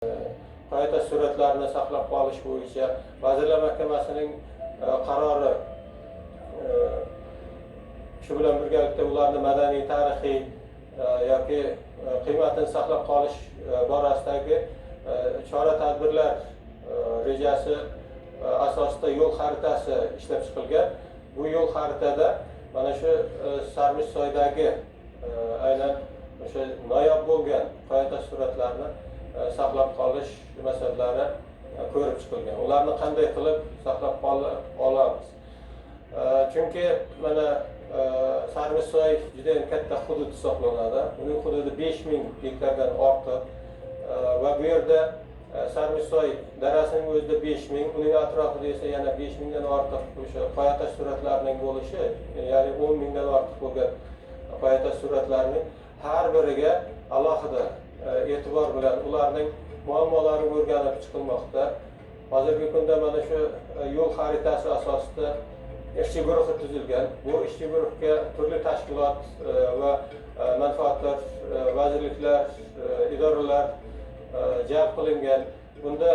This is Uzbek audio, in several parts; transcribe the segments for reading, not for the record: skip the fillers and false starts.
Qoya suratlarini saqlab qolish bo'yicha Vazirlar Mahkamasining qarori, shu bilan birgalikda ularni madaniy, tarixiy yoki qiymatini saqlab qolish borasidagi chora tadbirlar rejasi asosida yo'l xaritasi ishlab chiqilgan. Bu yo'l xaritada mana shu Sarmishsoydagi aynan o'sha noyob bo'lgan qoyatosh suratlarni saqlab qolish masalalari ko'rib chiqilgan. Ularni qanday qilib saqlab qola olamiz? Chunki mana Sarmishsoy juda ham katta hudud hisoblanadi. Uning hududi 5000 gektardan ortiq va bu yerda Sarmishsoy darasining o'zida 5000, uning atrofida esa yana 5000dan ortiq o'sha qoyatosh suratlarining bo'lishi, ya'ni 10 000dan ortiq bo'lgan qoyatosh suratlarining har biriga alohida e'tibor bilan ularning muammolari o'rganib chiqilmoqda. Hozirgi kunda mana shu yo'l xaritasi asosida ishchi guruhi tuzilgan. Bu ishchi guruhga turli tashkilot va manfaatdor vazirliklar, idoralar jalb qilingan. Bunda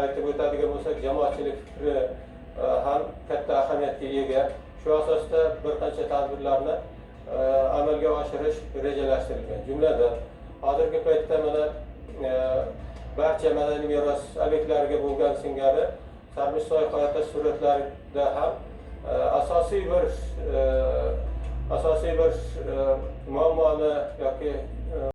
aytib o'tadigan bo'lsak, jamoatchilik fikri ham katta ahamiyatga ega. Shu asosda bir qancha tadbirlarni amalga oshirish rejalashtirilgan. Jumladan, hozirgi paytda mana barcha madaniy meros obyektlariga bo'lgan singari Sarmishsoy qoyatosh suratlarida ham asosiy bir muammoni yoki